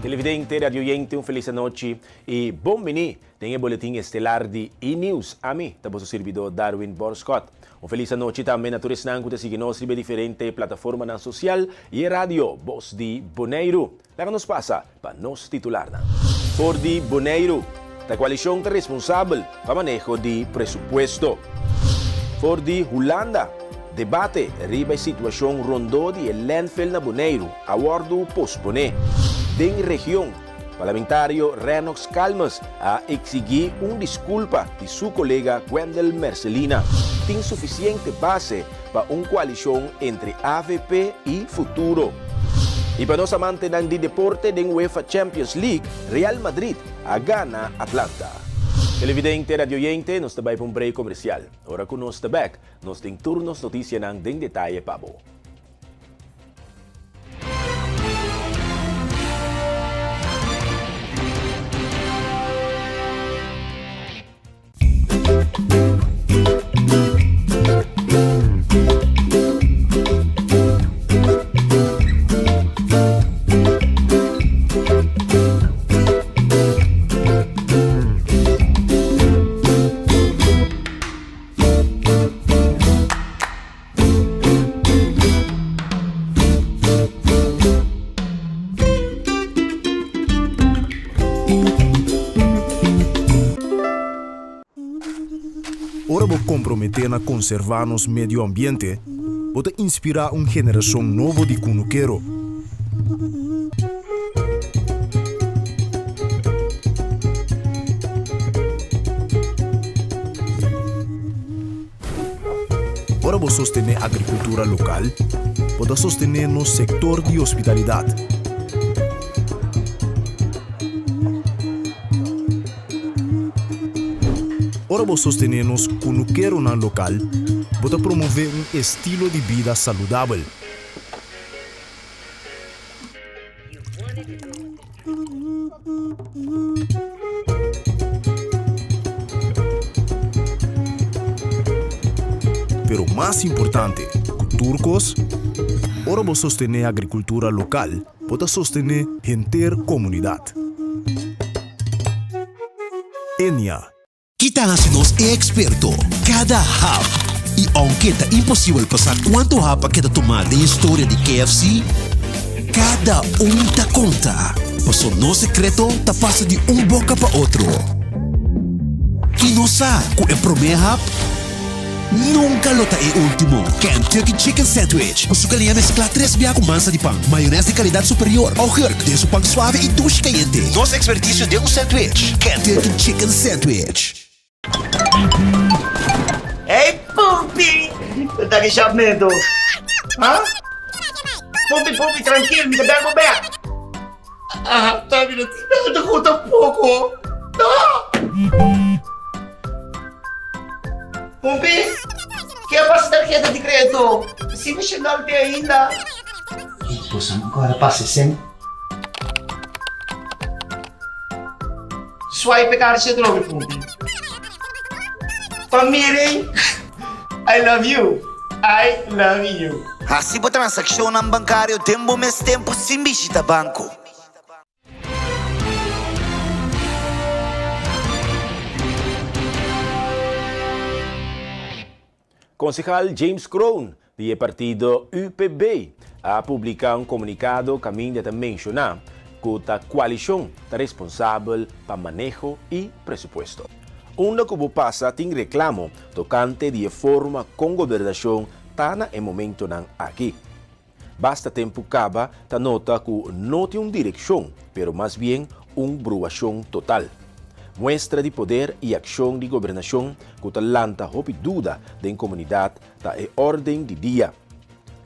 Televidente, radioyente, un felis anochi i bon bini den e boletin estelar di E-News. Ami ta boso sirbidó Darwin Borscott. Un felis anochi tambe na tur esnan ku ta sigui nos riba e diferente plataformanan sosial i e radio Bos di Boneiru. Laga nos pasa pa nos titularnan. For di Boneiru, ta koalishon ta responsabel pa maneho di presupuesto. For di Hulanda, debate riba e situashon rondó di e landfill na Boneiru a wòrdu posponé. Den region, parlamentario Rennox Calmes a eksigí un diskulpa di su kolega Gwendell Mercelina. Tin sufisiente base pa un koalishon entre avp i Futuro. I pa nos amantenan di deporte den UEFA Champions League, Real Madrid a gana Atlanta. Televidente, radioyente, nos ta bai pa un break komersial. Ora ku nos ta bèk, nos tin tur nos notisianan den detaye pa bo. Ora bo komprometé na konservá nos medio ambiente, bo ta inspirá un generashon nobo di kunukero. Ora bo sostené agrikultura lokal, bo ta sostené nos sektor di hospitalidat. Ora bo sostené nos kunukeronan lokal, bo ta promové un estilo di bida saludabel. Pero mas importante ku tur kos, ora bo sostené agrikultura lokal, bo ta sostené henter komunidat. Enia. Ki ta hasi nos e eksperto? Kada hap! I ounke ta imposibel pa sa kuantu hap a keda tumá den historia di KFC, kada un ta konta, paso nos sekreto ta pasa di un boka pa otro. I nos sa ku e promé hap Nunca lo ta e ultimo. Kentucky Chicken Sandwich cu su galiña mezcla tres bia cu mansa di pan, mayones di calidad superior, augurk den su pan suave y dushi cayente. Nos experticio den un sandwich. Kentucky Chicken Sandwich. Hey Pumpi! Bo ta ki shapmento? Ha? Pumpi, Pumpi, trankil, mi ta bel bo bek. Ah, ta mi no tin nada ku tampoko. No! Pumpi, ke a pasa tarheta di kredito? Si mi shendal te ainda. Boso ancora pasa esen? Swipe e karchi atrobe, Pumpi. Pa miren, I love you, I love you. Hasi bo transakshonnan bankario den bo mes tempu sin bishita banko. Konsehal James Kroon di e partido UPB a publiká un komunikado kaminda ta menshoná ku ta koalishon ta responsabel pa maneho i presupuesto. Unda ku bo pasa tin reklamo tokante di e forma kon gobernashon ta na e momentonan aki. Basta tempu kaba ta nota ku no tin un direkshon, pero mas bien un bruashon total. Muestra di poder i akshon di gobernashon ku ta lanta hopi duda den komunidat ta e órden di dia.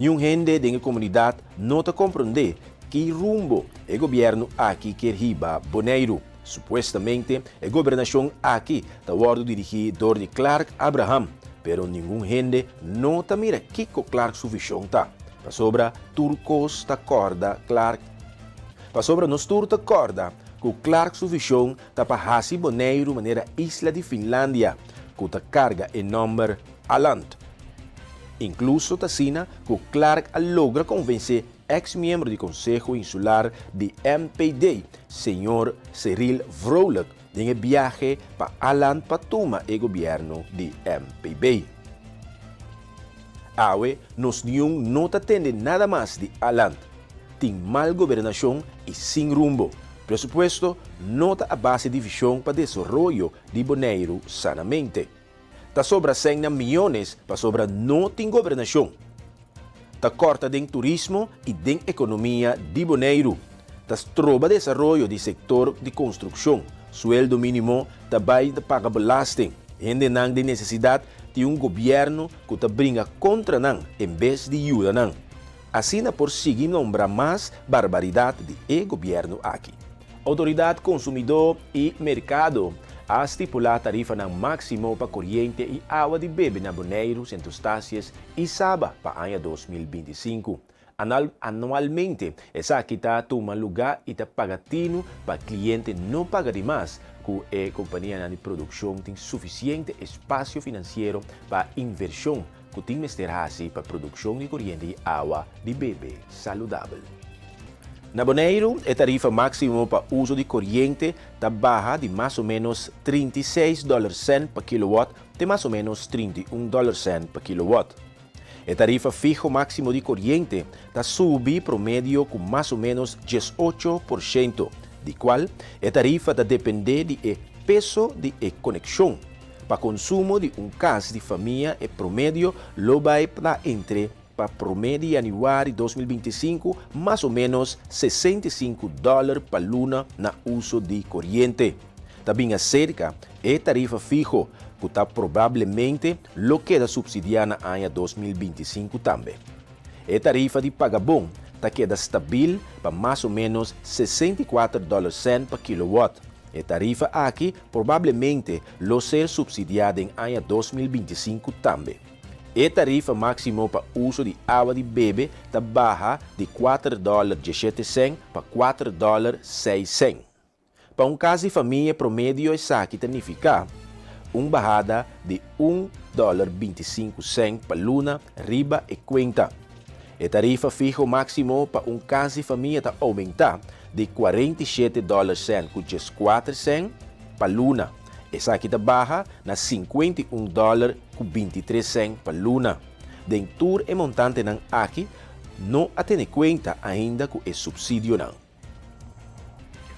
Niun hende den e komunidat no ta komprondé ki rumbo e gobièrnu aki kier hiba Boneiru. Supuestamente e gobernashon aki ta wòrdu dirigí dor di Clark Abraham, pero ningun hende no ta mira kiko Clark su vishon ta, pasobra tur kos ta kòrda Clark. Pasobra nos tur ta kòrda ku Clark su vishon ta pa hasi Boneiru manera isla di Finlandia, ku ta karga e nòmber Aland. Inkluso ta asina ku Clark a logra konvensé. eks miembro di Konseho Insular di MPD, señor Cyril Vrolijk, den e biahe pa Aland pa tuma e gobièrnu di MPB. Awe nos niun no ta tende nada mas di Aland. Tin mal gobernashon i sin rumbo. Presupuesto no ta a base di vishon pa desaroyo di Boneiru sanamente. Ta sobra sèn na miyones pasobra no tin gobernashon. Ta kòrta den turismo i den ekonomia di Boneiru. Ta stroba desaroyo di sektor di konstrukshon. Sueldo mínimo ta bai ta paga belasting. Hendenan den nesesidat tin un gobièrnu ku ta bringa kontra nan en bes di yuda nan. Asina por sigui nombra mas barbaridat di e gobièrnu aki. Outoridat Konsumidó i Merkado a stipulá tarifanan máksimo pa koriente i awa di bebe na Boneiru, Sint Eustatius i Saba pa aña 2025. Anualmente esaki ta tuma lugá i ta paga tinu pa kliente no paga di mas ku e kompanianan di produkshon tin sufisiente espasio finansiero pa invershon ku tin mester hasi pa produkshon di koriente i awa di bebe saludabel. Na Boneiru e tarifa máksimo pa uso di koriente ta baha di mas o ménos 36 dòler sènt pa kilowòt te mas o ménos 31 dòler sènt pa kilowòt. E tarifa fiho máksimo di koriente ta subi promedio ku mas o ménos 18%, di kual e tarifa ta dependé di e peso di e konekshon. Pa konsumo di un kas di famia e promedio lo bai ta entre pa promé di yanüari 2025 mas o ménos 65 dòler pa luna na uso di koriente. Ta bin aserka e tarifa fiho ku ta probablemente lo keda supsidiá na aña 2025 tambe. E tarifa di Pagabon ta keda stabil pa mas o ménos 64 dòler sènt pa kilowòt. E tarifa aki probablemente lo ser supsidiá den aña 2025 tambe. E tarifa máksimo pa uso di awa di bebe ta baha di 4 dòler 17 sènt pa 4 dòler 6 sènt. Pa un kas di famia promedio esaki ta nifiká un bahada di 1 dòler 25 sènt pa luna riba e kuenta. E tarifa fiho máksimo pa un kas di famia ta oumentá di 47 dòler sènt ku 4 sènt pa luna. Esaki ta baha na 51 dòler ku 23 sènt pa luna. Den tur e montantenan aki no a tene kuenta ainda ku e supsidionan.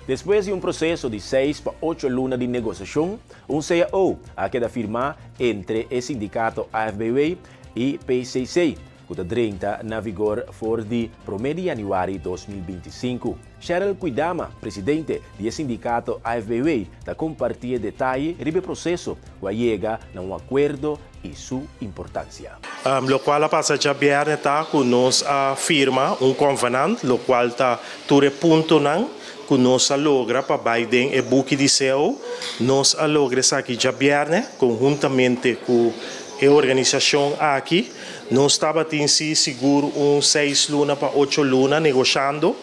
Despues di un proseso di 6 pa 8 luna di negosiashon, un CAO a keda firmá entre e sindikato AFBW i PCC, ku ta drenta na vigor for di 1 di yanüari 2025. Cheryl Kuidama, presidente di e sindikato AFBW, ta kompartí e detaye riba e proseso ku a yega na un akuerdo i su importansia. Lokual a pasa djabièrnè ta ku nos a firma un konvenant, lokual ta tur e puntonan ku nos a logra pa bai den e buki di CAO. Nos a logra esaki djabièrnè konhuntamente ku e organisashon aki. Nos tabatin si sigur un seis luna pa ocho luna negoshando,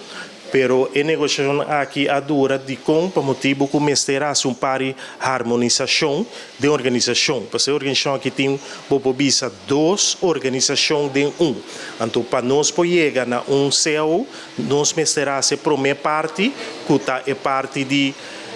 pero e negoshashon aki a dura dikon pa motibu ku mester hasi un par di harmonisashon den organisashon. Pasobra e organisashon aki tin, bo por bisa, dos organisashon den un. Anto pa nos por yega na un CAO, nos mester hasi e promé parti ku ta e parti di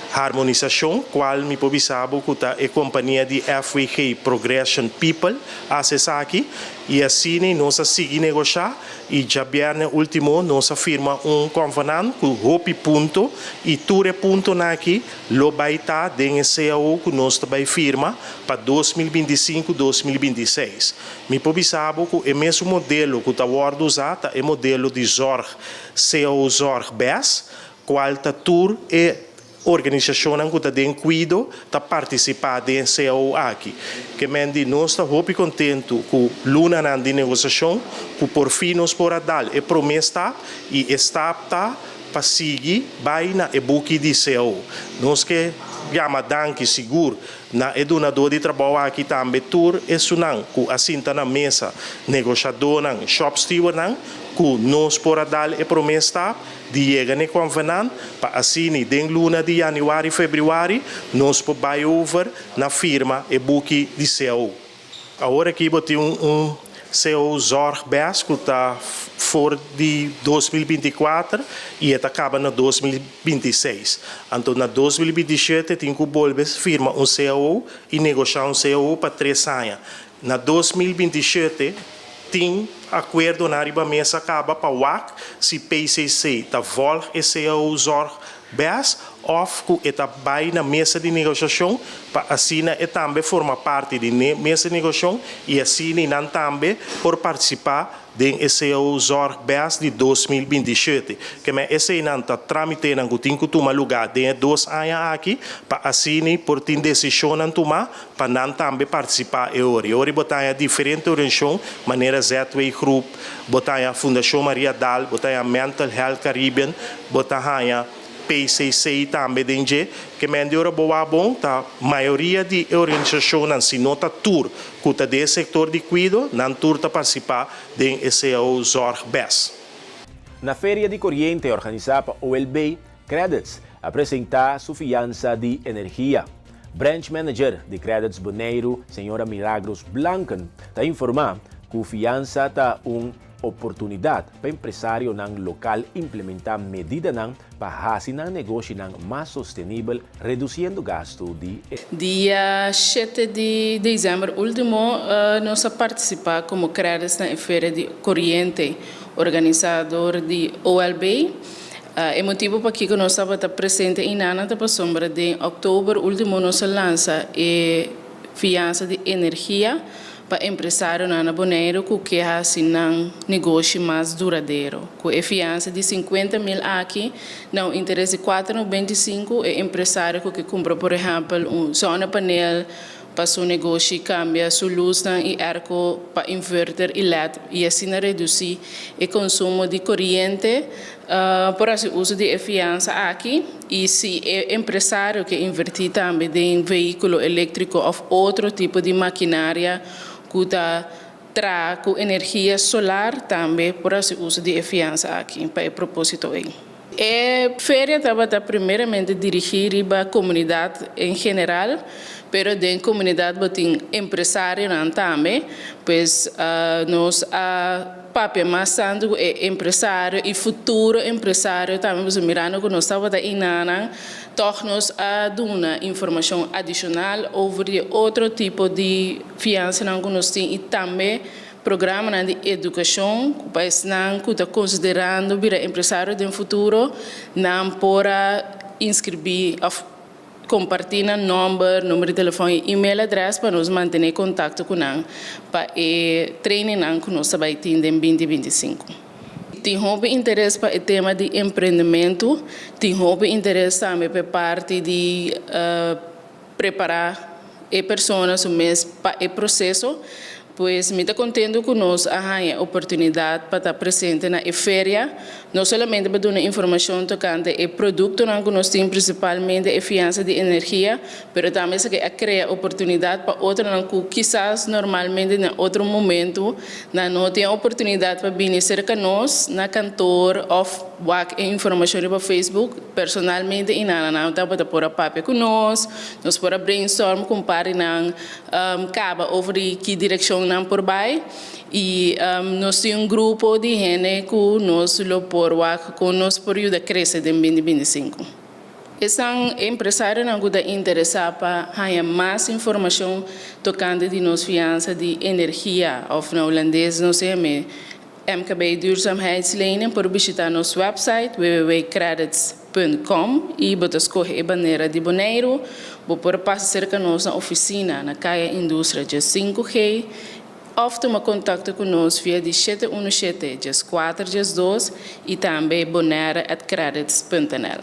harmonisashon, kual mi por bisa bo ku ta e kompania di FWG Progression People a hasi esaki, i asina nos a sigui negoshá i djabièrnè último nos a firma un konvenant ku hopi punto i tur e puntonan aki lo bai ta den e CAO ku nos ta bai firma pa 2025, 2026. Mi por bisa bo ku e mesun modelo ku ta wòrdu usá ta e modelo di zorg CAO Zorg BES, kual ta tur e organisashonnan ku ta den kuido ta partisipá den CAO aki. Ke men di nos ta hopi kontentu ku lunanan di negosiashon ku por fin nos por a dal e promé stap i e stap ta pa sigui bai na e buki di CAO. Nos ke yama danki sigur na e dunadó di trabou aki tambe tur esunnan ku a sinta na mesa, negoshadónan, shopstewardnan ku nos por a dal e promé stap di yega na e konvenant pa asina den luna di yanüari, febrüari nos por bai over na firma e buki di CAO. Awor aki bo tin un. Cao Zorg Bes ku ta for di 2024 i e ta kaba na 2026. Anto na 2027 tin ku bolbe firma un cao i negoshá un cao pa 3 aña. Na 2027 tin akuerdonan riba mesa kaba pa wak si PCC ta volg e cao Zorg Bes òf ku e ta bai na mesa di negoshashon pa asina e tambe forma parti di mesa di negoshon i asina nan tambe por partisipá den e cao Zorg Bes di 2027. Ke men eseinan ta trámitenan ku tin ku tuma lugá den e 2 aña aki pa asina por tin desishonnan tumá pa nan tambe partisipá e ora. E ora bo ta haña diferente organisashon manera ZW Groep, bo ta haña Fundashon Maria Daal, bo ta haña Mental Health Caribbean, bo ta haña PCC tambe den dje. Ke men di ora bo wak bon ta mayoria di e organisashonnan, si no ta tur, ku ta den e sektor di kuido, nan tur ta partisipá den e cao Zorg Bes. Na Feria di Koriente organisá pa OLB, Credits a presentá su fiansa di energia. Branch Manager di Credits Boneiru, señora Milagros Blanken, ta informá ku fiansa ta un oportunidat pa empresarionan lokal implementá medidanan pa hasi nan negoshinan mas sostenibel, redusiendo gastu di. Dia 7 di desèmber último nos a partisipá komo Credits na e Feria di Koriente organisá dor di OLB. E motibu pakiko nos tabata presente einan ta pasobra den òktober último nos a lansa e fiansa di energia pa empresarionan na Boneiru ku ke hasi nan negoshi mas duradero. Ku e fiansa di 50.000 aki, na un interes di 4,95, e empresario ku ke kumpra por ehèmpel un zonnepaneel pa su negoshi kambia su lusnan i airco pa inverter i led i asina redusí e konsumo di koriente, por hasi uso di e fiansa aki. I si e empresario ke invertí tambe den vehíkulo eléktriko òf otro tipo di makinaria ku ta traha ku energia solar tambe por hasi uso di e fiansa aki pa e propósito ei. E feria tabata primeramente dirigí riba komunidat en general, pero den komunidat bo tin empresarionan tambe, pues nos a papia mas tantu ku e empresario i futuro empresario tambe, pasobra mirando ku nos tabata einanan tòg nos a duna informashon adishonal over di e otro tipo di fiansanan ku nos tin i tambe Programanan di edukashon ku pa esnan ku ta konsiderando bira empresario den futuro, nan por a inskribí òf kompartí nan nòmber, number di telefòn i email adrès pa nos mantené kontakto ku nan pa e trainingnan ku nos ta bai tin den 2025. Tin hopi interes pa e tema di emprendementu, tin hopi interes tambe pa e parti di prepará e persona su mes pa e proseso. Pues mi ta contento cu nos a haña e oportunidad pa ta presente na e feria, no solamente pa duna informacion tocante e productonan cu nos tin, principalmente e fiansa di energia, pero tambe esaki a crea oportunidad pa otronan cu kisas normalmente den otro momento nan no tin e oportunidad pa bini cerca nos na kantoor of wak e informacion riba Facebook personalmente y nan nan tabata por a papia cu nos, nos por a brainstorm cu un par di nan. Kaba over di ki direkshon nan por bai i nos tin un grupo di hende ku nos lo por wak kon nos por yuda krese den 2025. Esnan empresarionan ku ta interesá pa haña mas informashon tokante di nos fiansa di energia òf na hulandes nos yam'é MKB Duurzaamheidslening por bishitá nos wèpsait www.credits.com i bo ta skohe e bandera di Boneiru. Bo por pasa serka nos na ofisina na Kaya Industria 15G òf tuma kontakto ku nos via di 717 14 12 i tambe bonaire@credits.nl.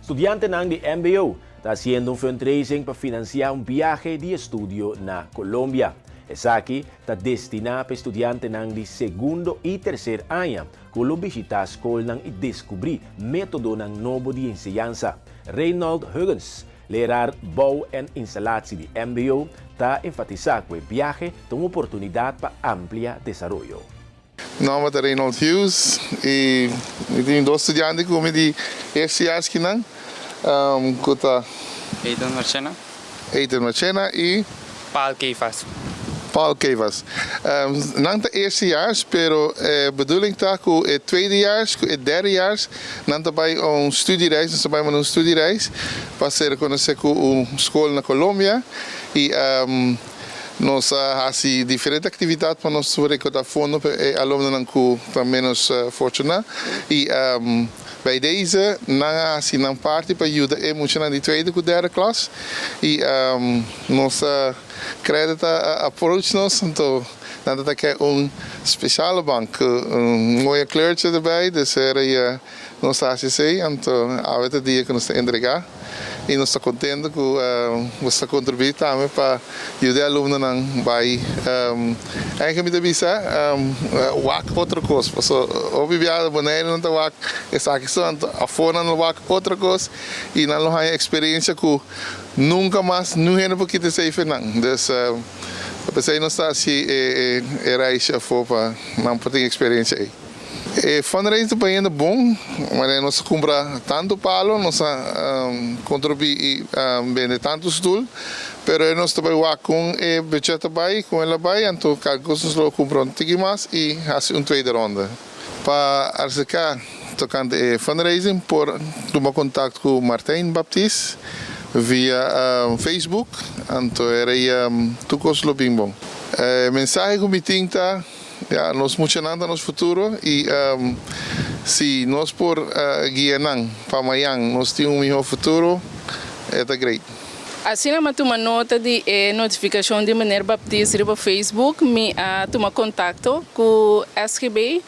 Studiantenan di mbo ta hasiendo un fundraising pa finansiá un biahe di estudio na Colombia. Esaki ta destiná pa e studiantenan di segundo i terser aña ku lo bishitá skolnan i deskubrí métodonan nobo di enseñansa. Reynold Huggins, leraar Bouw en Installatie di mbo, ta enfatisá ku e biahe ta un oportunidat pa amplia desaroyo. Mi nòmber ta Reynold Hughes i mi tin dos studiante ku mi di eerste jaar skinan ku ta. Ethan Marchena. Ethan Marchena i. Paul Keifas. Paul Kevas. Nan ta eerstejaars, pero e bedoeling ta ku e tweedejaars ku e derdejaars nan ta bai un studiereis, nos ta bai manda un studiereis pa ser konosé ku un skol na Colombia i nos a hasi diferente aktividat pa nos rekoudá fondo pa e alumnonan ku ta ménos fortuná i Bij deze nan a hasi nan parti pa yuda e muchanan di tweede ku derde klas i nos credit a approach nos anto nan ta ta ke un speciale bank ku un mooie kleurtje erbij dus era nos ta hasi esei anto awe ta dia ku nos ta entrega. I nos ta kontento ku nos ta kontribuí tambe pa yuda e alumnonan bai. Eigenlijk mi ta bisa wak otro kos, paso hopi biaha Boneiru nan ta wak esaki so, anto afó nan lo wak otro kos i nan lo haña eksperensia ku nunka mas niun hende por kita esei fe nan. Dus p'esei nos ta hasi e reisje afó pa nan por tin eksperensia ei. E fundraising ta bayendo bon, manera nos a kumpra tantu palo, nos a kontribuí i bende tantu stul, pero e nos ta bai wak kon e budget ta bai, kon el a bai, anto kada kos nos lo kumpra un tiki mas i hasi un tweede ronde. Pa aserká tokante e fundraising por tuma kontakt ku Martijn Baptist via Facebook, anto e rei tur kos lo bin bon. E mensahe ku mi tin ta. Ya, nos muchanan ta nos futuro y si nos por guia nan pa mayan nos tin un miho futuro, e ta great. Asina mi a tuma nota di e notificacion di meneer Baptist riba Facebook, mi a tuma contacto cu SGB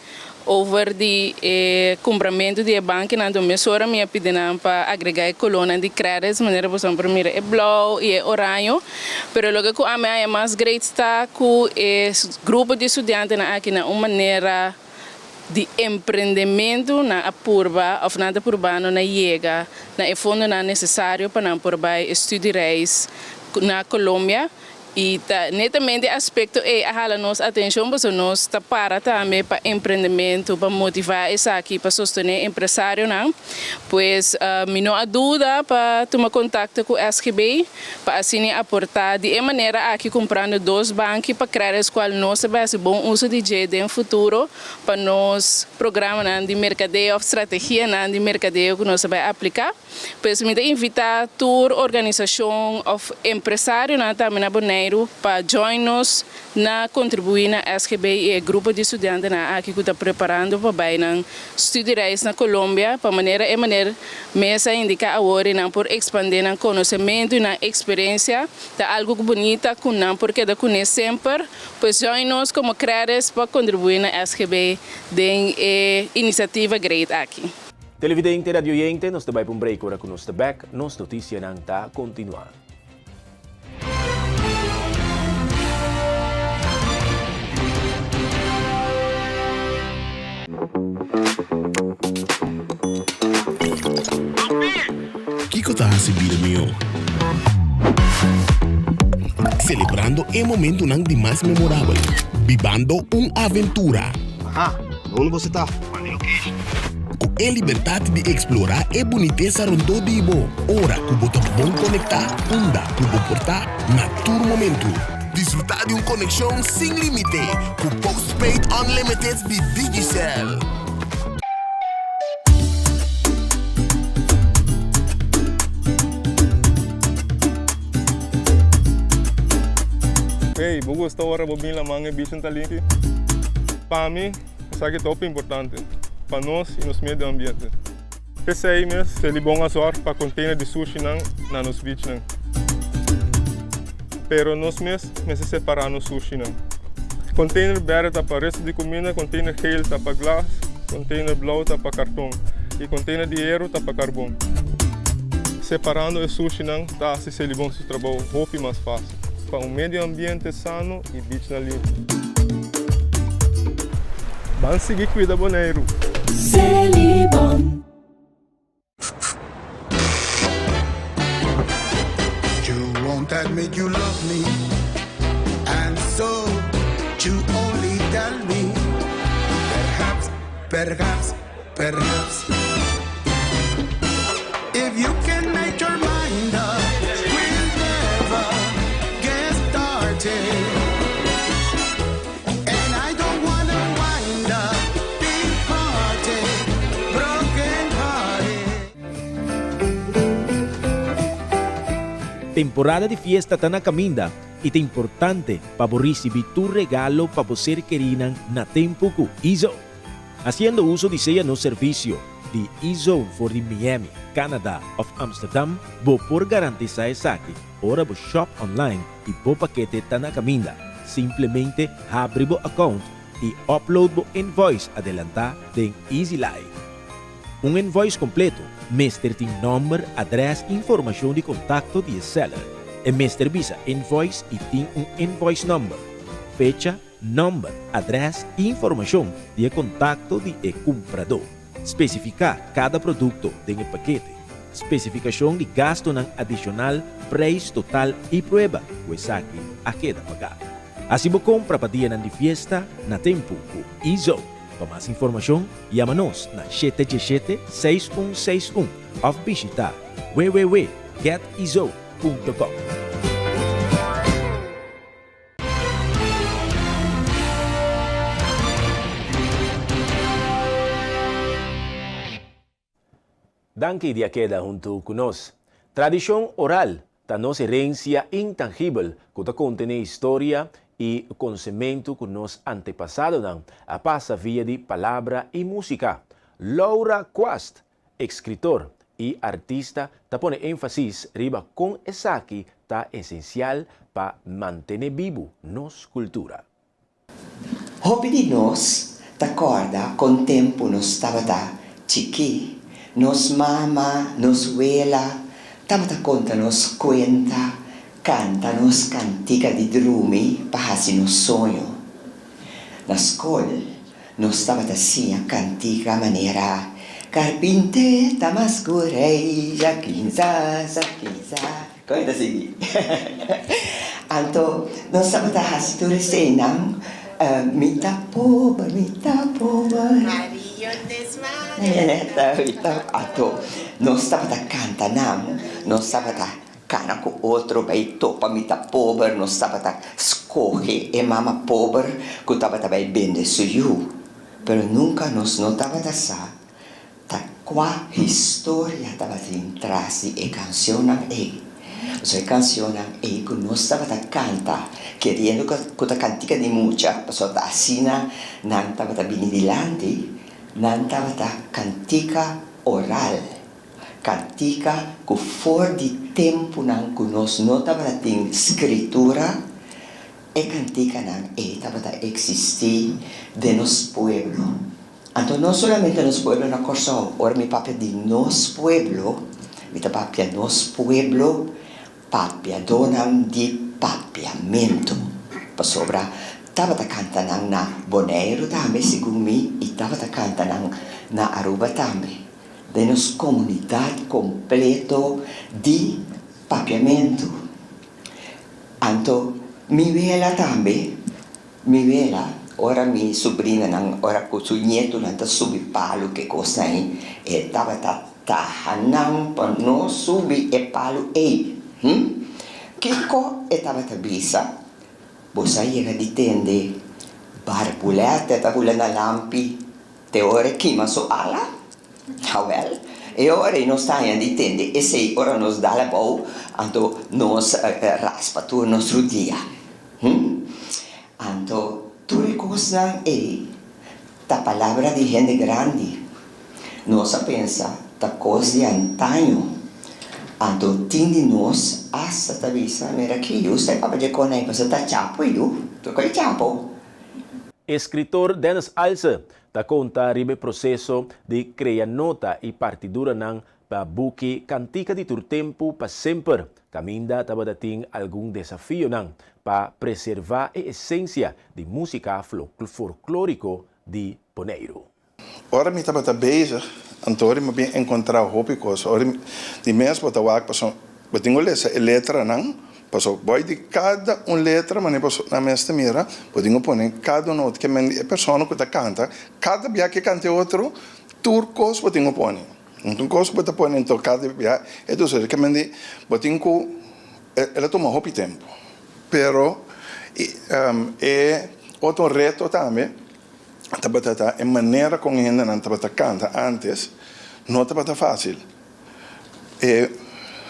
over di e cumpramentu di e bankinan. Anto mesora mi a pidi nan pa agrega e colornan di credits, manera boso por mira e blauw y e oraño. Pero loke ku ami a haña mas great ta ku e grupo di studiantenan aki na un manera di emprendementu nan a purba òf nan ta purbando na yega na e fondonan nesesario pa nan por bai e studiereis na Colombia i ta netamente e aspekto ei a hala nos atenshon pasobra nos ta para tambe pa emprendementu pa motivá esaki pa sostené empresarionan. Pues mi no a duda pa tuma kontakto ku SGB. Pa asina aportá di e manera aki kumprando dos banki pa Credits kual nos ta bai hasi bon uso di dje den futuro pa nos programanan di merkadeo òf strategianan di merkadeo ku nos ta bai apliká. Pues mi ta invitá tur organisashon òf empresarionan tambe na Boneiru pa join nos na kontribuí na SGB i e grupo di studiantenan aki ku ta preparando pa bai nan studiereis na Colombia pa manera e maner mes a indiká awor i nan por ekspandé nan konosementu i nan eksperensia. Ta algu ku bunita ku nan por keda kuné semper. Pues join nos komo Credis pa kontribuí na SGB den e inisiativa great aki. Televidente, radioyente, nos ta bai pa un break ora ku nos ta bek, nos notisianan ta kontinuá. Kiko ta hasi bida mihó? Selebrando e momentunan di mas memorabel. Bibando un aventura. Aha, unda boso ta? Ku e libertat di eksplorá e bunitesa rondó di bo ora ku bo ta bon konektá unda ku bo por ta na tur momentu. Disfrutá di un konekshon sin límite ku Postpaid Unlimited di Digicel. Hey, bo gusta ora bo bin laman e bichin ta limpi? Pa mi, esaki ta hopi importante pa nos y nos medio ambiente. P'esei mes Selibon a zorg pa container di sushinan na nos beachnan. Pero nos mes mester separa nos sushinan. Container berde ta pa resto di cuminda, container geel ta pa glas, container blauw ta pa carton y container di hero ta pa carbon. Separando e sushinan ta haci Selibon su trabou hopi mas facil pa un medio ambiente sano y beachnan limpi. Ban sigui cuida Boneiru! Selibon. You won't admit you love me And so you only tell me Perhaps, perhaps, perhaps If you can make your mind up We'll never get started. Temporada di fiesta ta na kaminda i ta importante pa bo risibí tur regalo pa bo ser kerinan na tempu ku eZone. Hasiendo uso di sea nos servisio di eZone for di Miami, Canada òf Amsterdam, bo por garantisá esaki ora bo shop online i bo pakete ta na kaminda. Simplemente habri bo account i upload bo invoice adelantá den EasyLife. Un invoice kompleto mester tin nòmber, adrès i informashon di kontakto di e seller. E mester bisa invoice i tin un invoice number, fecha, nòmber, adrès i informashon di e kontakto di e kumpradó. Spesifiká kada produkto den e pakete, spesifikashon di gastunan adishonal, preis total i prueba ku esaki a keda pagá. Hasi bo kompra pa dianan di fiesta na tempu ku eZone. Pa mas informashon, yama nos na shete djeshete, 6161 òf bishitá www.getizo.com. Danki di a keda huntu ku nos. Tradishon oral ta nos herensia intangibel ku ta kontené historia i konsementu ku nos antepasadonan a pasa via di palabra i músika. Laura Quast, ekskritor i artista ta pone énfasis riba kon esaki ta esensial pa mantené bibu nos kultura. Hopi di nos ta kòrda kon tempu nos tabata chikí, nos mama, nos wela tabata konta nos kuenta, kanta nos kantika di drumi pa hasi nos soño. Na skol nos tabata siña kantika manera, Karpinté ta mas ku rei, jakinsa, sakinsa. Kon e ta sigui? Anto nos tabata hasi tur eseinan, Mi ta pober, mi ta pober. Anto nos tabata kanta nan, nos tabata kana ku otro bai topa mi ta pober, nos tabata skohe e mama pober ku tabata bai bende su yu. Pero nunka nos no tabata sa Ta kua historia tabatin tras di e kansionnan ei? Pasobra e kansionnan ei ku nos tabata kanta keriendo ku ta kantika di mucha, pasobra ta asina nan tabata bini dilanti, nan tabata kantika oral, kantika ku for di tempunan ku nos no tabata tin skritura, e kantikanan ei tabata eksistí den nos pueblo. Anto no solamente nos pueblo na Kòrsou, ora mi papia di nos pueblo, mi ta papia nos pueblo papiadónan di papiamentu, pasobra tabata kanta nan na Boneiru tambe segun mi i tabata kanta nan na Aruba tambe, den nos komunidat kompleto di papiamentu. Anto mi wela tambe. Mi wela, ora mi subrinanan, ora ku su ñetunan ta subi palu ke kosnan ei, e tabata taha nan pa no subi e palu ei. Hm? Kiko e tabata bisa? Bo sa yega di tende barbulètè ta bula na lampi te ora e kima su ala? Awèl, e ora ei nos ta haña di tende esei ora nos dal abou, anto nos raspa tur nos rudia. Hm. Anto tur e kosnan ei ta palabra di hende grandi. Nos a pensa ta kos di antaño. Anto tin di nos asta ta bisa, Mira ki yu sta e papa dje kona ei pasobra ta chapo yu, tur kos e chapo. Eskritor Dennis Alse ta konta riba e proseso di krea nota i partiduranan Pa buki Kantika di Tur Tempu pa Semper, kaminda tabata tin algun desafionan pa preservá e esensia di músika folklóriko di Boneiru. Ora mi tabata bezig, anto ora mi a bin enkontrá hopi kos. Ora mi di mes bo ta wak pasobra bo tin ku lesa e letranan, pasobra boi di kada un letra manera bo nan mes ta mira, bo tin ku pone kada un nota. Ke men di e persona ku ta kanta, kada bia ke kanta e otro, tur kos bo tin ku pone. Un kos ku bo ta pone en toká di bia e ta usá ke di bo tin ku el a tuma hopi tempu pero e otro reto tambe tabata ta e manera kon e hendenan tabata kanta antes no tabata fásil e.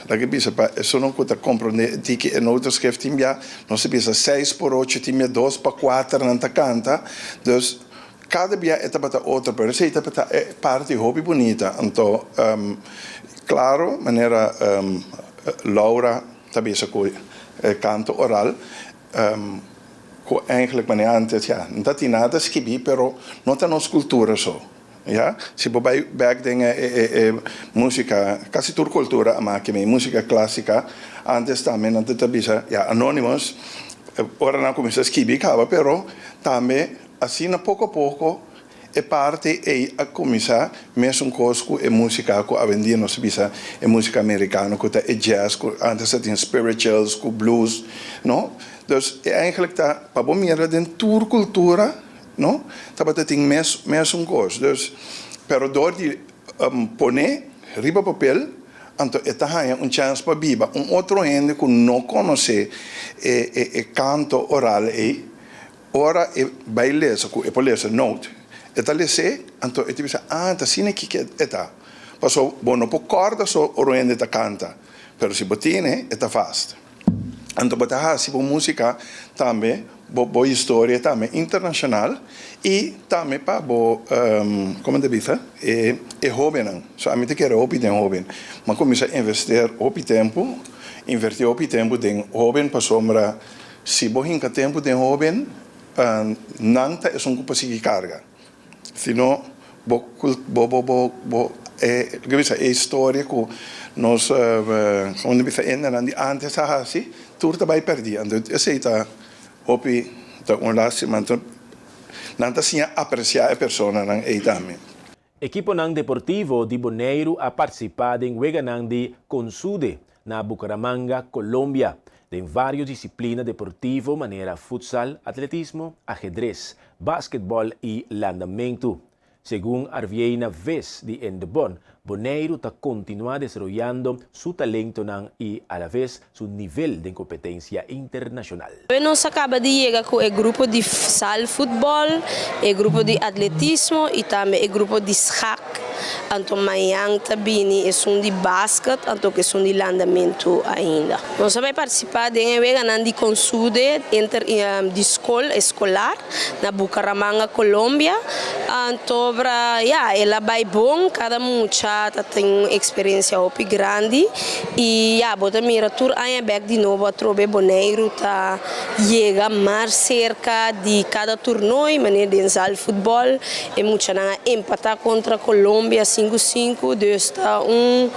Laga bisa pa esunnan ku ta komprondé e tiki e notenschrift tin bia nos ta bisa seis por ocho tin bia dos pa kuater nan ta kanta. Dus kada bia e tabata otro pero esei tabata e parti hopi bunita. Anto klaro manera Laura ta bisa ku e kanto oral ku eigenlijk manera antes ya no ta tin nada skibí pero no ta nos kultura so. Ya, si bo bai bek den e e musica, casi tur cultura a maki mi musica clasica, antes tambe nan ta bisa, ya, Anonymous, ora nan cuminsa skibi caba, pero tambe asina poco a poco e parti ey a cuminsa mesun cos cu e musica cu awendia nos ta bisa e musica americano cu ta e jazz cu antes ta tin spirituals cu blues, no? Dus e eigenlijk ta pa bo mira den tur cultura. No tabata tin mes mesun kos dus pero dor di pone riba papel anto e ta haña un chèns pa biba un otro hende ku no konosé e e e kanto oral ei ora e bai lesa ku e por lesa note e ta les'é anto e ta bisa ah ta asina kiko e ta pasobra bo no por kòrda so ora un hende ta kanta pero si bo tene e ta vast. Anto bo ta hasi bo músika tambe, bo bo historia tambe internashonal i tambe pa bo, komo ta bisa, e e hóbennan. So ami ta kere hopi den hóben. Mi a kuminsá invester hopi tempu, invertí hopi tempu den hóben pasobra si bo hinka tempu den hóben, nan ta esun ku por sigui karga. Si no, bo bo bo bo bo e loke bisa e historia ku nos komo ta bisa hendenan di antes a hasi tur ta bai pèrdí. Anto esei ta hopi ta un lástima. Anto nan ta siña apresiá e personanan ei tambe. Ekiponan deportivo di Boneiru a partisipá den weganan di Consude na Bucaramanga, Colombia, den varios disiplina deportivo manera futsal, atletismo, ahedres, basketbòl i landamentu. Segun Arvieina Ves di Endebon, Boneiru ta kontinuá desaroyando su talentonan i alaves su nivel den kompetensia internashonal. Nos a kaba di yega ku e grupo di zaalvoetbal, e grupo di atletismo i tambe e grupo di schak. Anto mañan ta bini esun di basket anto ku esun di landamentu ainda. Nos a bai partisipá den e weganan di Consude inter di skol eskolar na Bucaramanga, Colombia. Anto bra ya el a bai bon, kada mucha ta tin un eksperensia hopi grandi i ya bo ta mira tur aña bèk di nobo atrobe Boneiru ta yega mas serka di kada turnooi manera den zaalvoetbal. E muchanan a empatá kontra Colombia sinku sinku, dus ta un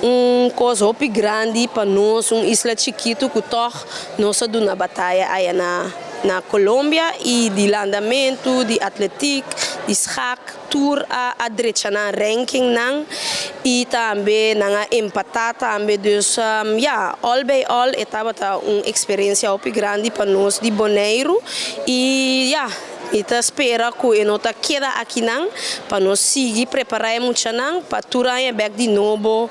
un kos hopi grandi pa nos, un isla chikitu ku tòg nos a duna bataya aya na na Colombia i di landamentu, di atletik, di schak, tur a a drecha nan rankingnan i tambe nan a empatá tambe, dus ya, all by all e tabata un eksperensia hopi grandi pa nos di Boneiru i ya. Mi ta spera ku e no ta keda akinan pa nos sigui prepará e muchanan pa tur aña bèk di nobo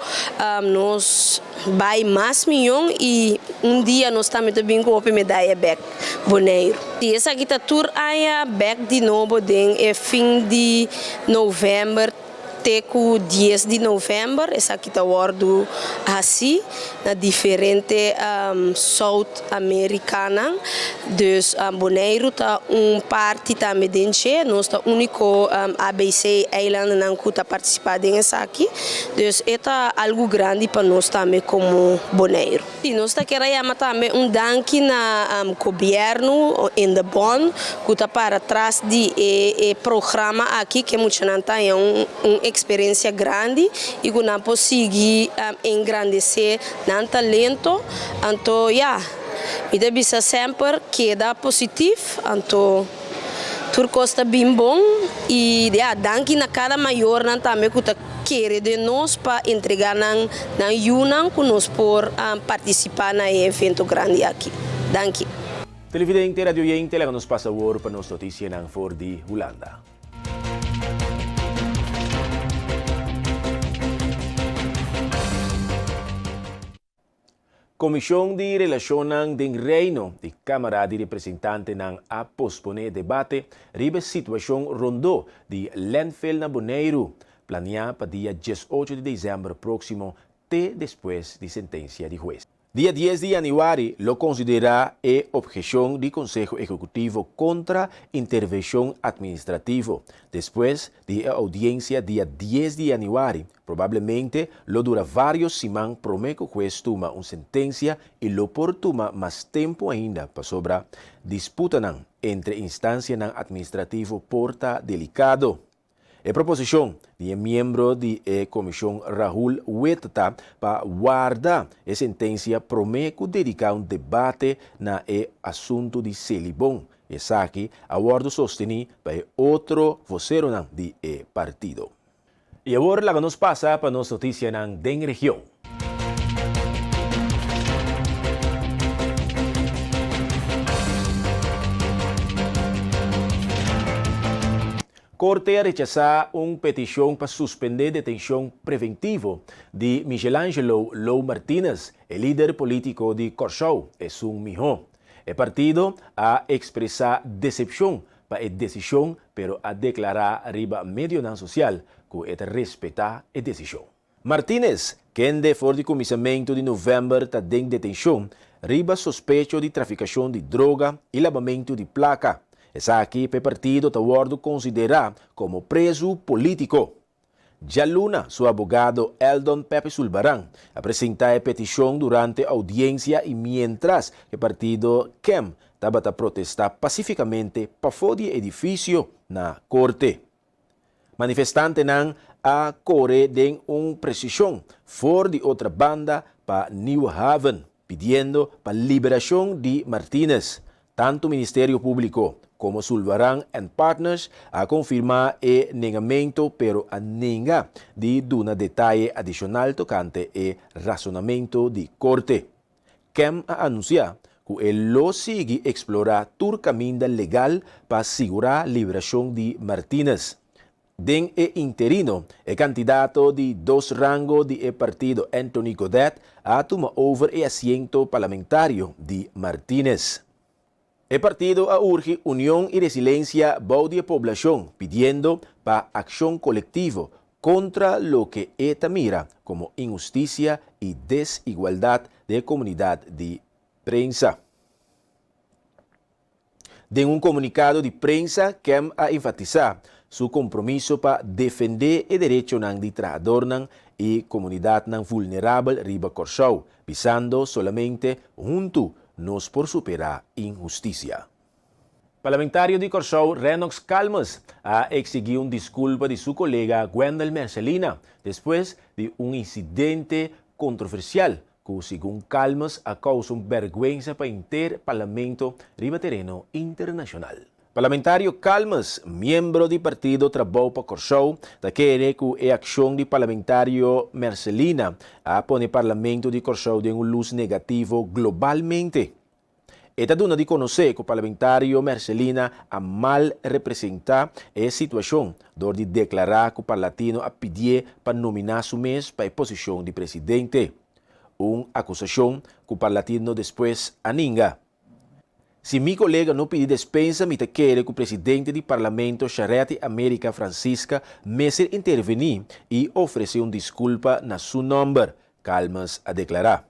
nos bai mas miyon i un dia nos tambe ta bin ku hopi medaya bèk Boneiru. Si esaki ta tur aña bèk di nobo den e fin di novèmber Te ku dies di novèmber esaki ta wòrdu hasí na diferente South Amerikanan. Dus Boneiru ta un parti tambe den dje. Nos ta úniko ABC eilandennan ku ta partisipá den esaki. Dus e ta algu grandi pa nos tambe komo Boneiru. I nos ta kier a yama tambe un danki na gobièrnu in de bond ku ta para tras di e e programa aki ke muchanan ta haña un un eksperensia grandi i ku nan por sigui engrandesé nan talento. Anto ya, mi ta bisa semper keda positif anto tur kos ta bin bon i ya danki na kada mayornan tambe ku ta Kere den nos pa entrega nan nan yunan ku nos por partisipá na e evento grandi aki. Danki. Televidente, radioyente, laga nos pasa awor pa nos noticianan for di Hulanda. Komishon di Relashonnan den Reino di Kámara di Representantenan a posponé debate riba e situashon rondó di landfill na Boneiru, planiá pa dia diesocho di desèmber próksimo. te despues di sentensia di hues. Dia dies di yanüari lo konsiderá e opheshon di Konseho Ehekutivo kontra intervenshon atministrativo. Despues di e oudiensia dia dies di yanüari, probablemente lo dura vários siman promé ku hues tuma un sentensia i lo por tuma mas tempu ainda pasobra disputanan entre instansianan atministrativo por ta delikado. E proposishon di e miembro di e komishon Rahul Witt ta pa warda e sentensia promé ku dediká un debate na e asuntu di Selibon. Esaki a wòrdu sostení pa e otro voseronan di e partido. I awor laga nos pasa pa nos notisianan den region. Korte a rechasá un petishon pa suspendé detenshon preventivo di Michelangelo Lou Martinez, e lider polítiko di Kòrsou, esun mihó. E partido a ekspresá desepshon pa e desishon pero a deklará riba medionan sosial ku e ta respetá e desishon. Martinez, kende for di kuminsamentu di novèmber ta den detenshon riba sospecho di trafikashon di droga i labamentu di plaka. Esaki p'e partido ta wòrdu konsiderá komo prezu polítiko. Djaluna su abogado Eldon Pepe Sulbaran a presentá e petishon durante oudiensia i miéntras e partido KEM tabata protestá pasífikamente pafó di e edifisio na korte. Manifestantenan a kore den un presishon for di otra banda pa Nieuwe Haven, pidiendo pa liberashon di Martinez. Tantu Ministerio Públiko komo Sulvaran and Partners a konfirmá e nengamento pero a nenga di duna detaye adishonal tokante e rasonamentu di korte. Kem a anunsiá ku e lo sigui eksplorá tur kaminda legal pa sigurá liberashon di Martinez. Den e interino, e kandidato di dos rango di e partido Anthony Godett a tuma over e asiento parlamentario di Martinez. E partido a urgi union i resilensia bou di e poblashon pidiendo pa akshon kolektivo kontra loke e ta mira komo inhustisia i desigualdat den e komunidat di prensa. Den un komunikado di prensa Kem a enfatisá su kompromiso pa defendé e derechonan di trahadornan i komunidatnan vulnerabel riba Kòrsou, bisando solamente huntu nos por superá inhustisia. Parlamentario di Kòrsou Rennox Calmes a eksigí un diskulpa di su kolega Gwendell Mercelina despues di un insidente kontroversial ku segun Calmes a kousa un bèrgwensa pa henter parlamento riba tereno internashonal. Parlamentario Calmes, miembro di partido Trabou pa Kòrsou, ta kere ku e akshon di parlamentario Mercelina a pone parlamento di Kòrsou den un lus negativo globalmente. E ta duna di konosé ku parlamentario Mercelina a mal representá e situashon dor di deklará ku Parlatino a pidié pa nominá su mes pa e posishon di presidente. Un akusashon ku Parlatino despues a ninga. Si mi kolega no pidi despensa mi ta kere ku presidente di Parlamento Charetti America Francisca mester intervení i ofresé un diskulpa na su nòmber, Calmes a deklará.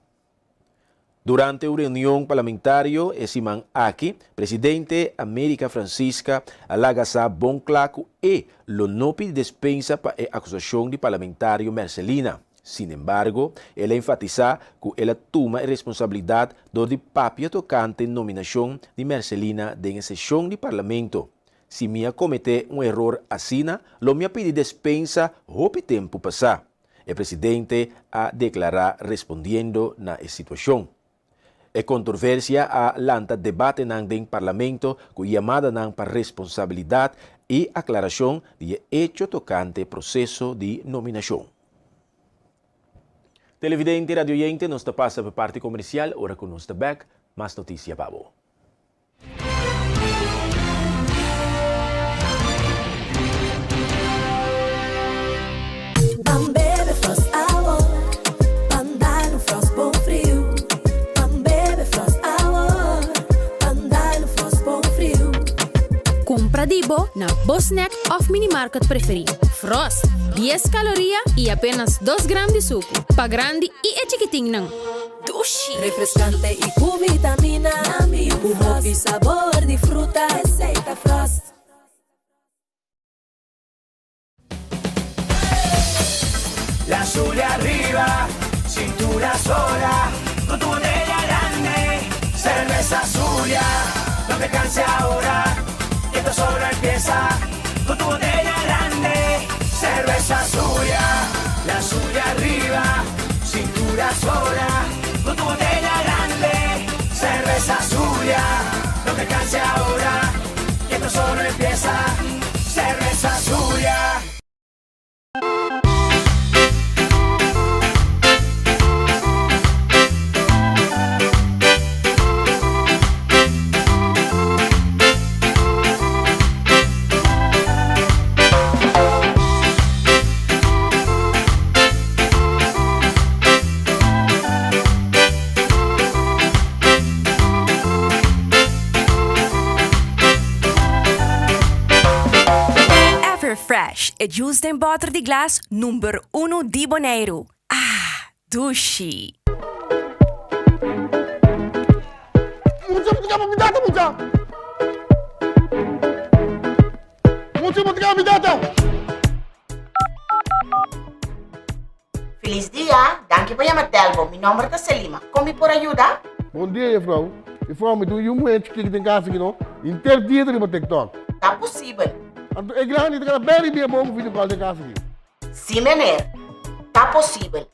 Durante un reunion parlamentario e siman aki, presidente America Francisca a laga sa bon kla ku e lo no pidi despensa pa e akusashon di parlamentario Mercelina. Sinembargo, el a enfatisá ku el a tuma e responsabilidat dor di papia tokante nominashon di Mercelina den e seshon di Parlamento. Si mi a kometé un eror asina, lo mi a pidi despensa hopi tempu pasá, e presidente a deklará respondiendo na e situashon. E kontroversia a lanta debatenan den Parlamento ku yamadanan pa responsabilidat i aklarashon di e echo tokante proseso di nominashon. Televidente i radioyente nos ta pasa pa parti komersial ora ku nos ta bèk mas notisia pa bo. Ban bebe Frost awor, ban dal un Frost bon friu. Ban bebe Frost awor, ban dal un Frost bon friu. Kumpra di bo! bo na bo snack òf minimarket preferí. Frost, dies kaloria i apénas dos gram di suku. Pa grandi i e chikitinnan. Dushi! Refreskante i ku vitamina, ku hopi sabor di fruta, esei ta Frost. La Zulia arriba, cintura sola, con tu botella grande, cerveza Zulia, no te canses ahora, que esto solo empieza, con tu botella grande, cerveza Zulia, la Zulia arriba, cintura sola, con tu botella grande, cerveza Zulia, no te canses ahora, que esto solo empieza, cerveza Zulia. Everfresh, e juice den bòter di glas number unu di Boneiru. Ah, dushi! Mucha bo ta kaba mi data mucha. Mucha bo ta kaba mi data. Felis dia, danki pa yama Telbo. Mi nomber ta Selima. Kon mi por a yuda? Bon dia, jefrouw. Jefrouw, mi tin un yu muhé chikí den kas aki no. Henter dia ta riba TikTok. Ta posibel. Anto e grandi ta keda bèri bien bon ku video call den kas aki. Sí, meneer. Ta posibel.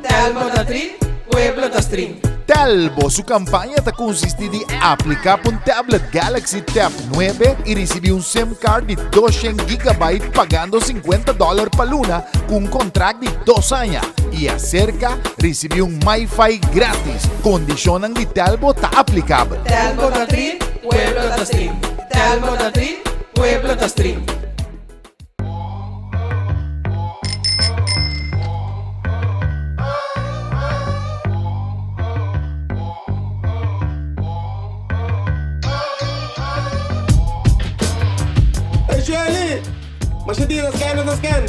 Telbo ta trin, pueblo ta stream. Telbo su kampaña ta konsistí di apliká pa un tablet Galaxy Tab nuebe i risibí un sim card di doshen gigabyte pagando sinkuenta dòler pa luna ku un kontrakt di dos aña i aserka risibí un MiFi grátis. Kondishonnan di Telbo ta aplikabel. Telbo ta trin, pueblo ta stream. Telbo ta trin, pueblo ta stream. Hey Shelly! Masha dia ta scan ta scan.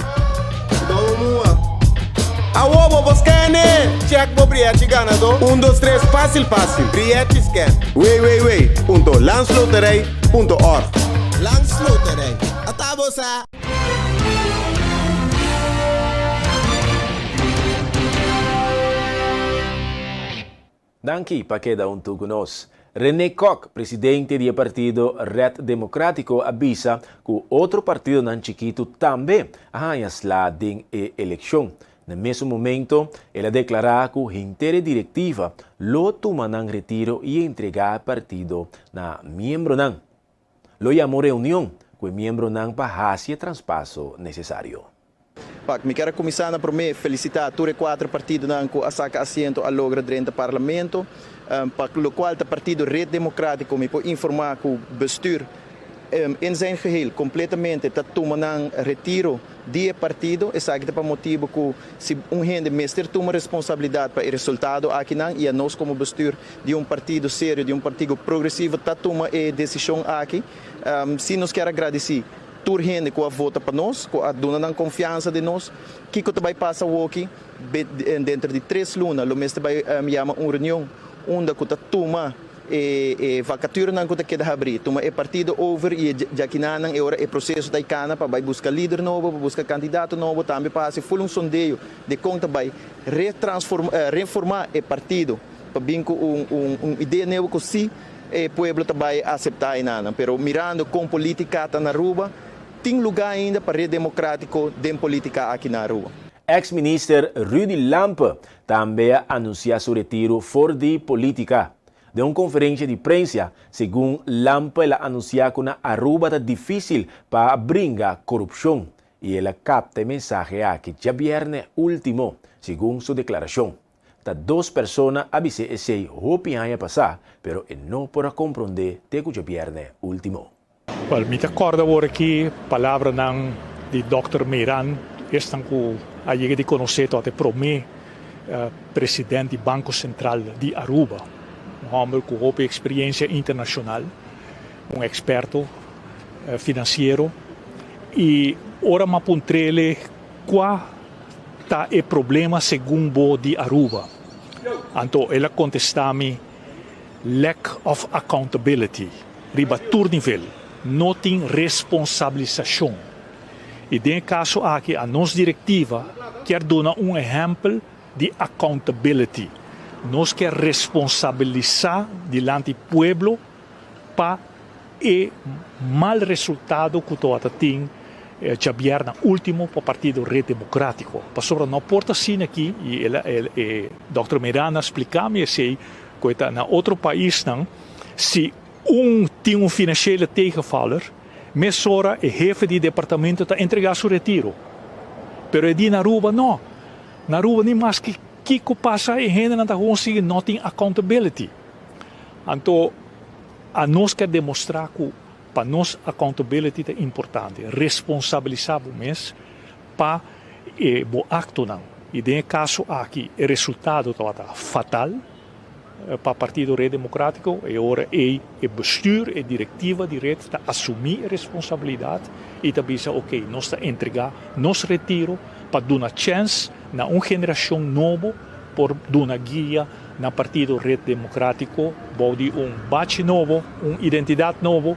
Domo mua. Awo bo por scan e! Check bo brièchi ganadó. Un dos tres fásil fásil. Brièchi scan. www.landsloterij.org Landsloterij. Ata bo sa! Danki pa keda huntu ku nos. René Kock, presidente di e partido Red Democratico a bisa ku otro partidonan chikitu tambe a haña sla den e elekshon. Na mesun momento el a deklará ku henter e direktiva lo tuma nan retiro i entregá e partido na miembronan. Lo yama un reunion ku e miembronan pa hasi e traspaso nesesario. Pak, mi kier a kuminsá na promé felisitá tur e kuater partidonan ku a saka asiento a logra drenta Parlamento. Pa lokual ta partido Red Demokratiko mi por informá ku bestuur in zijn geheel kompletamente ta tuma nan retiro di e partido. Esaki ta pa motibu ku si un hende mester tuma responsabilidat pa e resultado akinan i anos komo bestuur di un partido serio, di un partigo progresivo ta tuma e desishon aki. Si nos kier a gradisí tur hende ku a vota pa nos, ku a duna nan konfiansa den nos. Kiko ta bai pasa awoki? Denter di tres luna lo mester bai yama un reunion unda ku ta tuma e vakaturanan ku ta keda habrí, tuma e partido over i e djakinanan e ora e proseso ta i kana pa bai buska lider nobo, pa buska kandidato nobo, tambe pa hasi ful un sondeo di kon ta bai reformá e partido. Pa bin ku un idea nuevo ku si e pueblo ta bai aseptá enanan. Pero mirando kon politica ta na Aruba, tin lugá ainda pa Red Democratico den politica aki na Aruba. Ex minister Rudy Lampe tambe a anuncia su retiro for di politica. Den un conferencia di prensa, segun Lampe el a anuncia cu na Aruba ta dificil pa bringa corupcion y el a capta e mensahe aki djabierne ultimo, segun su declaracion. Ta dos persona a bis'é esei hopi aña pasá, pero e no por a komprondé te ku djabièrnè último. Wel, mi ta kòrda awor aki palabranan di dòkter Meiran, esnan ku a yega di konosé tabata e promé president di Banko Sentral di Aruba, un hòmber ku hopi eksperiencia internashonal, un eksperto. Financiero y ora m'a puntr'ele cua ta e problema segun bo di Aruba, anto el a contesta mi lack of accountability riba tur nivel, no tin responsabilisacion. Y den e caso aki a nos directiva kier duna un ehempel di accountability, nos kier responsabilisa dilanti pueblo pa e mal resultado cu tawata tin djabièrna ultimo pa partido Red Democratico. Pasobra no por ta asina aki, y el a e Dòkter Miranda a splica mi esey, cu e ta na otro paisnan si un tin un financiële tegenvaller, mesora e hefe di departamento ta entrega su retiro. Pero e di na Aruba no. Na Aruba ni maske kico pasa e hendenan ta gewoon sigui no tin accountability. Anto a nos ke demostrá ku pa nos accountability ta importante, responsabilisá bo mes pa e bo aktonan. I den e kaso aki e resultado tabata fatal pa Partido Red Democratico. E ora ei e bestuur, e direktiva di Red ta asumí e responsabilidat i ta bisa ok, nos ta entregá nos retiro pa duna chèns na un generashon nobo por duna guia na partido Red Democratico bou di un bachi nobo, un identidad nobo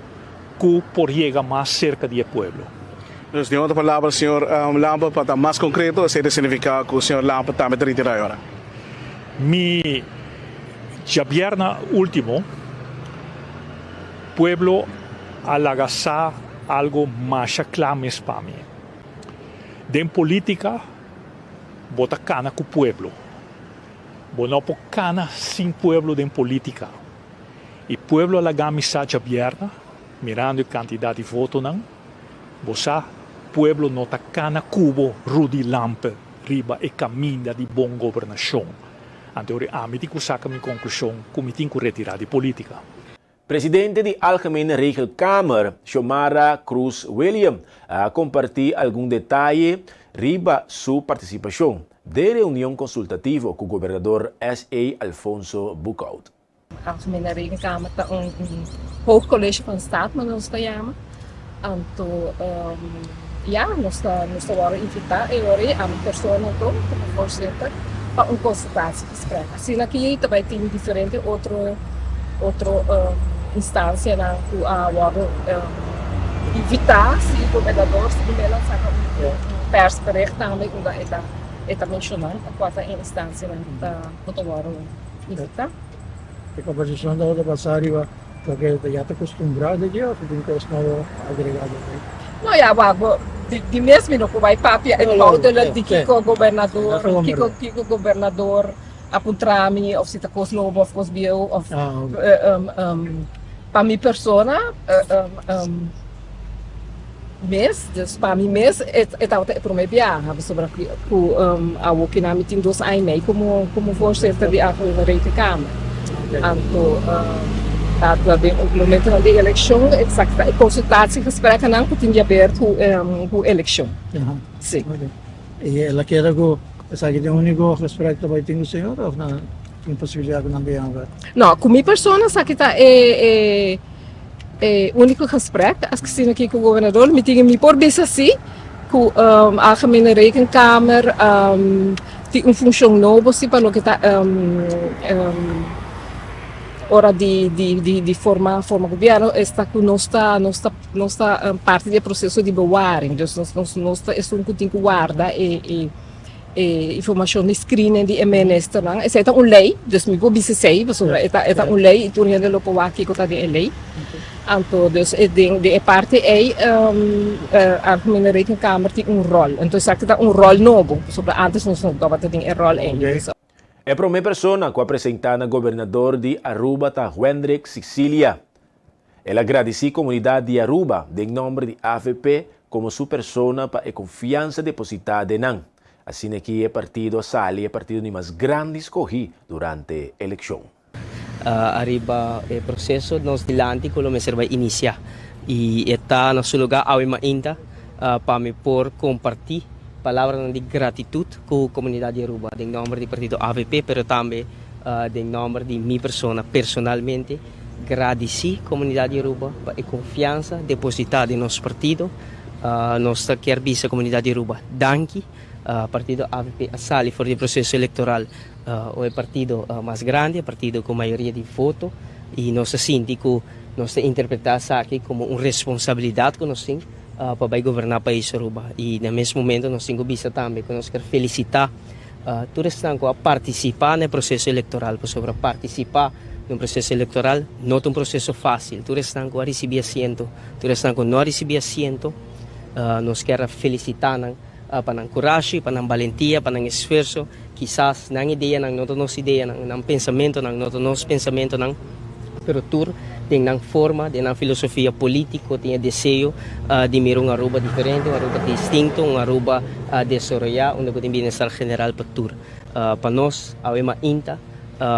cu por yega mas cerca di e pueblo. Dus den otro palabra, señor Lampe, pa ta mas concreto, esey ta significa cu señor Lampe tambe ta retira e ora? Mi djabierna ultimo, pueblo a laga sa algo masha cla mes pa mi. Den politica bo ta cana cu pueblo. Bo no por cana sin pueblo den politica. Y pueblo a laga mi sa djabièrna, mirando e cantidad di votonan, bo sa, pueblo no ta cana cu bo Rudy Lampe riba e caminda di bon gobernacion. Anto ora ami tin cu saca mi conclusion cu mi tin cu retira di politica. Presidente di Algemene Regelkamer, Xiomara Cruz William, a comparti algun detaye riba su participacion den reunion consultativo cu Gobernador SA. Alfonso Boekhoudt. Algemene Rekenkamer ta un hoog college van staat manera nos ta yama. Anto ya nos ta nos ta wòrdu invitá e ora ei ami persona anto komo voorzitter pa un konsultatiegesprek. Asina aki ta bai tin diferente otro otro instansianan ku a wòrdu invitá si gobernador si Mela saka un persbericht tambe unda e ta e ta menshoná pa kua ta e instansianan ku ta ku ta wòrdu invitá. E kombersashon tabata basá riba Loke ta ya ta costumbrá di dje of tin cos nobo agregá den ei? No ya wak bo di mes mi no por bai papia inhoudelijk di kiko gobernador kiko kiko gobernador a puntra mi of si ta cos nobo of cos bieu of pa mi persona mes dus pa mi mes e tabata e prome biaha pasobra ku awo kinan mi tin dos aña y mei komo komo voorzitter di Algemene Rekenkamer anto ta den un momentonan di elekshon esaki ta e konsultatiegesprekkenan ku tin di haber ku ku elekshon si. Y el a keda ku esaki ta e uniko gesprek ta bai tin ku señor of nan tin posibilidat ku nan bia awe? No, ku mi persona esaki ta e e E úniko gesprek asina aki ku gobernador mi tin mi por bisa si ku Algemene Rekenkamer tin un funshon nobo si pa loke ta ora di di forma forma gobierno esta ku nos ta nos ta nos ta parti di e proseso di bewaring dus nos nos ta esun ku tin ku warda e E informacion di screening di e ministernan, esey ta un ley, dus mi por bisa esey pasobra e ta e ta un ley y tur hende lo por wak kico ta den e ley. Anto dus e den den e parti ey Algemene Rekenkamer tin un rol, enton esaki ta un rol nobo pasobra antes nos no tabata tin e rol ey. E prome persona cu a presenta na Gobernador di Aruba ta Wendrick Cicilia. El a gradici comunidad di Aruba den nomber di avp como su persona pa e confiansa deposita den nan. Asina ki e partido a sali e partido di mas grandi scogi durante eleccion. Ariba e proceso nos dilanti cu lo mester bay inicia y e ta na su lugar awe mainta pa mi por comparti palabranan di gratitud cu comunidad di Aruba den nomber di partido avp pero tambe den nomber di mi persona personalmente. gradici comunidad di Aruba pa e confiansa deposita den nos partido. Nos ta kier bisa comunidad di Aruba danki. Partido avp a sali for di e proceso electoral o e partido mas grandi, e partido cu mayoria di voto y nos ta sinti cu nos ta interpreta esaki como un responsabilidad cu nos tin pa bay goberna pais Aruba. Y na mes momento nos tin cu bisa tambe cu nos kier felicita Tur esnan ku a partisipá na e proseso elektoral, pasobra partisipá den un proseso elektoral no ta un proseso fásil. Tur esnan ku a risibí asiento, tur esnan ku no a risibí asiento, nos kier a felisitá nan pa nan kurashi, pa nan balentia, pa nan esfuerso. Kisas nan ideanan no ta nos ideanan, nan pensamentonan no ta nos pensamentonan, pero tur den nan forma, den nan filosofia politico tin e deseo di mira un Aruba diferente, un Aruba distinto, un Aruba desaroya unda cu tin bienestar general pa tur. Pa nos awe mainta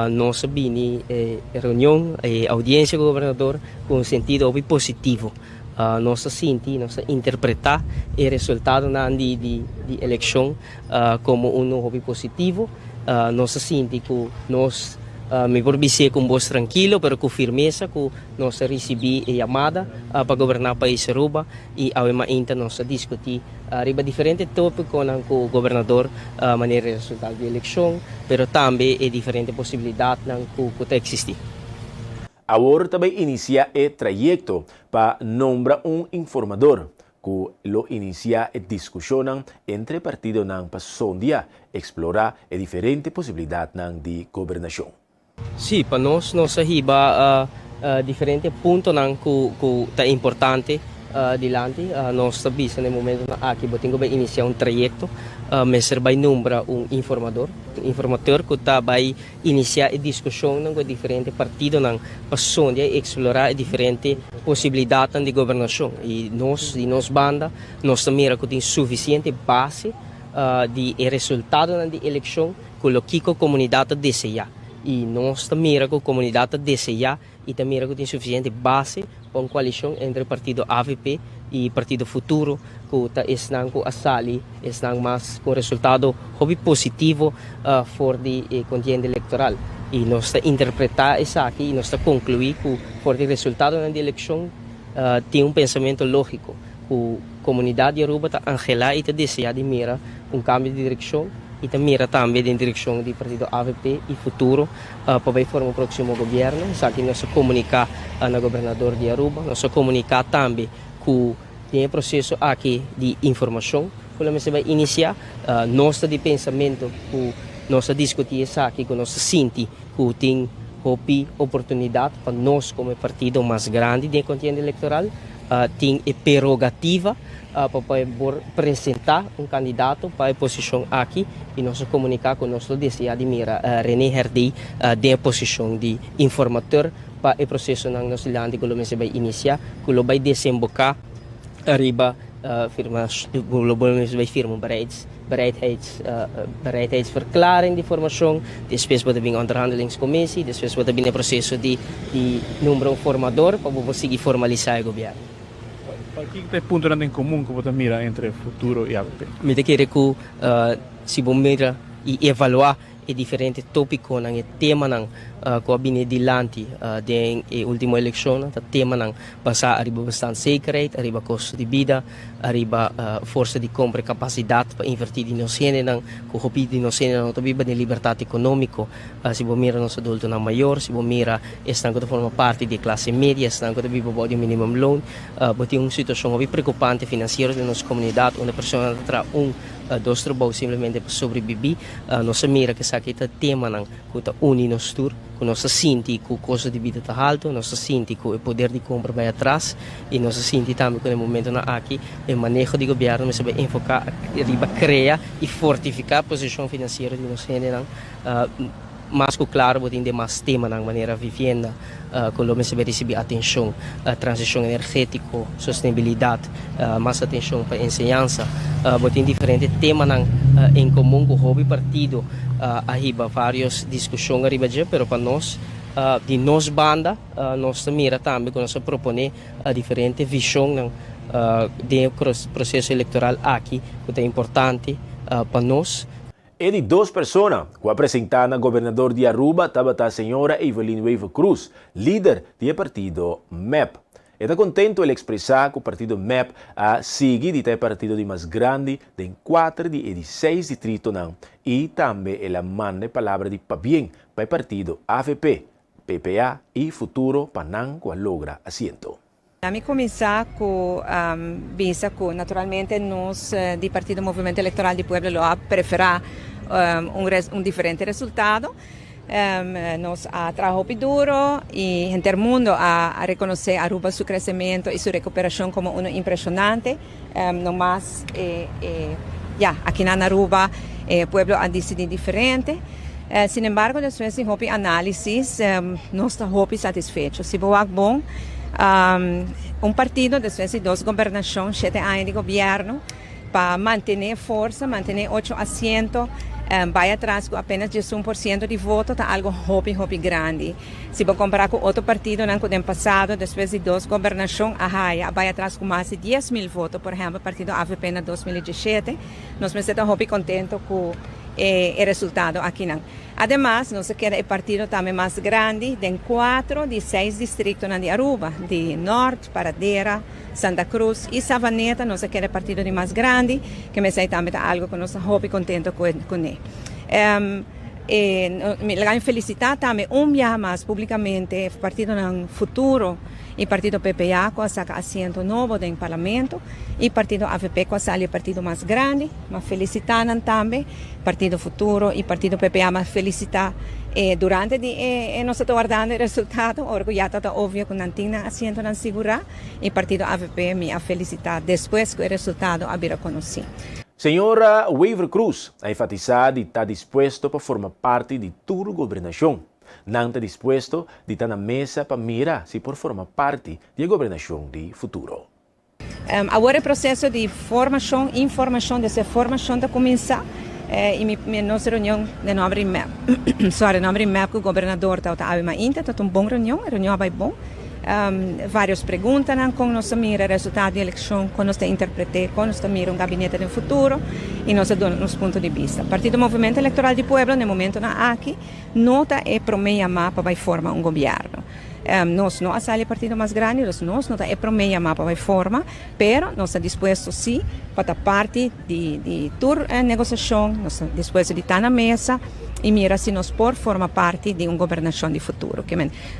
nos a bini e reunion, e audiencia cu gobernador cu un sentido hopi positivo. Nos a sinti, nos a interpreta e resultadonan di eleccion como uno hopi positivo. Nos a sinti cu nos, mi por bis'é cu un bos trankilo pero cu firmesa cu nos a ricibi e yamada pa goberna pais Aruba y awe mainta nos a discuti riba diferente topiconan cu gobernador manera e resultado di eleccion pero tambe e diferente posibilidadnan cu ta existi. Awor ta bay inicia e trayecto pa nombra un informador ku lo inisiá e diskushonnan entre partidonan pa sondia, eksplorá e diferente posibilidatnan di gobernashon. Sí, pa nos, nos a hiba diferente puntonan ku ku ta importante dilanti. Nos ta bisa na e momentonan aki bo tin ku bai inisiá un trayekto, mester bai nombra un informador, un informateur ku ta bai Inisiá e diskushonnan ku e diferente partidonan pa sondia i eksplorá e diferente posibilidatnan di gobernashon. I nos, di nos banda, nos ta mira ku tin sufisiente base di e resultadonan di elekshon ku lo kiko komunidat ta deseá. I nos ta mira ku komunidat ta deseá i ta mira ku tin sufisiente base pa un koalishon entre partido avp i partido Futuro ku ta esnan ku a sali esnan mas ku un resultado hopi positivo for di e kontienda elektoral. I nos ta interpretá esaki i nos ta konkluí ku for di resultadonan di elekshon tin un pensamentu lógiko ku komunidat di Aruba ta anhelá i ta deseá di mira un kambio di direkshon i ta mira tambe den direkshon di partido avp i Futuro pa bay forma proximo gobierno. Esaki nos a comunica na gobernador di Aruba. Nos a comunica tambe cu den e proceso aki di informacion cu lo mester bay inicia, nos ta di pensamento cu nos a discuti esaki, cu nos ta sinti cu tin hopi oportunidad pa nos como e partido mas grandi den e contienda electoral tin e prerogativa pa por presenta un candidato pa e posicion aki y nos a comunica cu nos lo desea di mira Rene Herdé den e posicion di informateur pa e procesonan nos dilanti cu lo mester bay inicia cu lo bay desemboca riba firma cu lo mester bay firma un bereidheids bereidheidsverklaring di formacion, despues bo ta bin onderhandelingscommissie, despues bo ta bin e proceso di nombra un formador pa bo por sigui formalisa e gobierno. Kiko ta e puntonan den komun ku bo ta mira entre Futuro i avp? Mi ta kere ku si bo mira i evaluá e diferente tópikonan, e temanan ku a bini dilanti den e último elekshonnan, ta temanan basá ariba bestaanszekerheid, ariba kosto di bida, ariba forsa di kompra e kapasidat pa invertí di nos hendenan, ku hopi di nos hendenan no ta biba den libertat ekonómiko. Si bo mira nos adultonan mayor, si bo mira esnan ku ta forma parti di e klase media, esnan ku ta biba bou di un minimumloon, bo tin un situashon hopi preokupante finansiero den nos komunidat unda personanan ta traha un, dos trabou simplemente pa sobrebibí. Nos a mira ku esaki ta temanan ku ta uni nos tur, ku nos ta sinti ku kosto di bida ta haltu, nos ta sinti ku e poder di kompra bai atras i nos ta sinti tambe ku na e momentonan aki e maneho di gobièrnu mester bai enfoká riba krea i fortifiká posishon finansiero di nos hendenan. Mas ku klaro bo tin demas temanan manera vivienda ku lo mester bai risibí atenshon, transishon energétiko, sostenibilidat, mas atenshon pa enseñansa. Bo tin diferente temanan en komun ku hopi partido a hiba vários diskushon ariba dje, pero pa nos di nos banda nos ta mira tambe ku nos a proponé diferente vishonnan den e proseso elektoral aki ku ta importante pa nos. E di dos persona ku a presentá na gobernador di Aruba tabata señora Evelyn Wever-Croes, lider di e partido mep. E ta kontentu el ekspresá ku partido mep a sigui di ta e partido di mas grandi den kuater di e di seis distritonan i tambe el a manda e palabra di pabien pa e partido avp, PPA i Futuro pa nan ku a logra asiento. Mi kuminsá ku bisa ku naturalmente nos di Partido Movimento Electoral di Pueblo lo a preferá un diferente resultado. Nos a traha hopi duro i henter mundo a rekonosé Aruba su kresementu i su rekuperashon komo uno impreshonante. No mas ya akinan na Aruba e pueblo a disidí diferente. Sin embargo despues di hopi análisis nos ta hopi satisfecho. Si bo wak bon un partido despues di dos gobernashon, shete aña di gobièrnu, pa mantené forsa, mantené ocho asiento, bai atras ku apenas 11% di voto ta algo hopi hopi grandi. Si bo kompará ku otro partidonan ku den pasado despues di dos gobernashon a haya a bai atras ku mas di 10,000 voto, por ehèmpel partido avp na 2017, nos mester ta hopi kontento ku e resultado akinan. Ademas nos a keda e partido tambe mas grandi den kuatro di seis distriktonan di Aruba, di Nort, Paradera, Santa Cruz i Savaneta nos a keda e partido di mas grandi, ke mester tambe ta algo ku nos ta hopi kontento kuné. E mi laga mi felicita tambe un biaha mas publicamente partidonan Futuro y partido PPA cu a saca asiento nobo den Parlamento y partido avp cu a sali e partido mas grandi. Mi a felicita nan tambe, partido Futuro y partido PPA mi a felicita durante di e nos ta wardando e resultado ora cu ya ta obvio cu nan tin nan asientonan sigura y partido avp mi a felicita despues cu e resultado a bira conoci. Señora Wever-Croes a enfatisá di ta dispuesto pa forma parti di tur gobernashon. Nan ta dispuesto di ta na mesa pa mira si por forma parti di e gobernashon di futuro. Awor e proseso di formashon, informashon, desde formashon ta kuminsá i mi nos reunion den nomber di mep, sorry, den nomber di mep ku gobernador tabata awe mainta, tabata un bon reunion, e reunion a bai bon. Varios preguntanan kon nos ta mira resultado di elekshon, kon nos ta interpret'é, kon nos ta mira un gabinete den futuro i nos a duna nos punto di bista. Partido Movimento Electoral di Pueblo na e momentonan aki no ta e promé yamá pa bai forma un gobièrnu. Nos no a sali e partido mas grandi, dus nos no ta e promé yamá pa bai forma, pero nos ta dispuesto sí pa ta parti di di tur negosiashon, nos ta dispuesto di ta na mesa i mira si nos por forma parti di un gobernashon di futuro.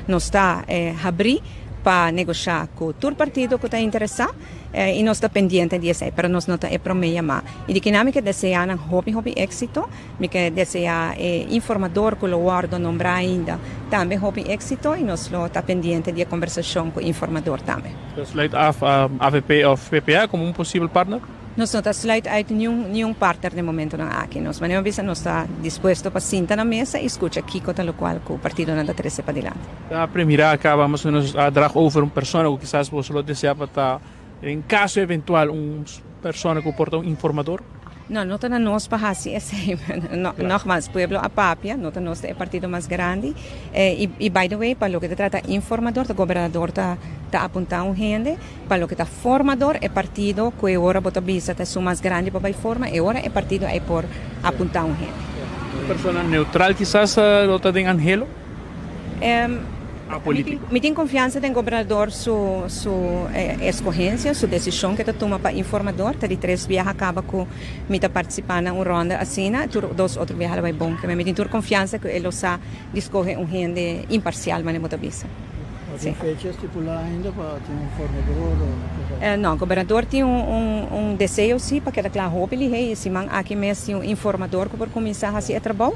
Nos ta habrí pa negoshá ku tur partido ku ta interesá i nos ta pendiente di esei, pero nos no ta e promé yamá. I di kinan mi ke deseá nan hopi hopi éksito, mi ke deseá e informador ku lo wòrdu nombrá ainda tambe hopi éksito i nos lo ta pendiente di e kombersashon ku informador tambe. Ta sluit af avp òf PPA komo un posibel partner? Nos no ta sluit uit niun niun partner den momentonan aki. Nos manera bisa nos ta dispuesto pa sinta na mesa i skucha kiko ta lokual ku partidonan ta trese padilanti. Ta premirá kaba mas o menos a drag over un persona ku kisas boso lo desea pa ta den kaso eventual un persona ku por ta un informador? No, no ta na nos pa hasi esei. Nogmaals, pueblo a papia, no ta nos ta e partido mas grandi. I by the way, pa loke ta trata informador, ta gobernador ta apuntá un hende. Pa loke ta formador, e partido ku e ora bo ta bisa ta esun mas grandi pa bai forma, e ora e partido ei por apuntá un hende. Un persona neutral kisas lo ta den anhelo? Apolítico. Mi tin konfiansa den gobernador su su eskohensia, su desishon ku e ta tuma pa informador. Ta di tres biaha kaba ku mi ta partisipá na un ronda asina, tur dos otro biaha lo bai bon. Mi tin tur konfiansa ku e lo sa di skohe un hende imparsial, manera bo ta bisa. No tin fecha stipulá ainda pa tin un formador o cosa así? No, gobernador tin un deseo sí pa keda kla hopi lihé i siman aki mes tin un informador ku por kuminsá hasi e trabou,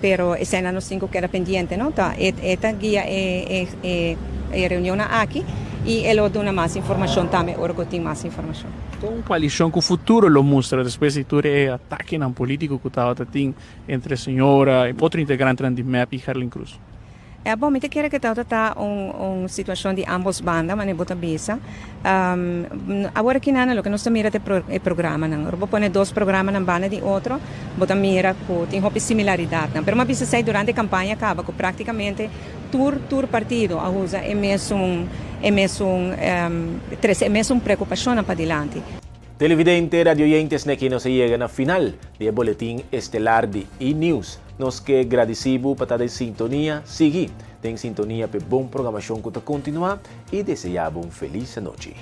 pero eseinan nos tin ku keda pendiente no. Ta e ta guia e reunionnan aki i e lo duna mas informashon tambe ora ku tin mas informashon. Kon un koalishon ku futuro lo mustra despues di tur e atakenan polítiko ku tabata tin entre señora i otro integrantenan di mep i Gerlin Cruz? E bon, mi ta kere ke tabata ta un un situacion di ambos banda, manera bo ta bisa. Awor aki nan loke nos ta mira ta e programanan. Ora bo pone dos programanan banda di otro, bo ta mira ku tin hopi similaridadnan. Pero mi a bisa esei durante e campaña caba ku practicamente tur tur partido a usa e mesun e mesun trece e mesun preocupacionnan padilanti. Televidente, radioyentes, aki nos a yega na final di e boletin estelar di E-News. Nos ke gradisí bo pa ta den sintonia, sigui den sintonia pa bon programashon ku ta kontinuá i deseá bo un felis anochi.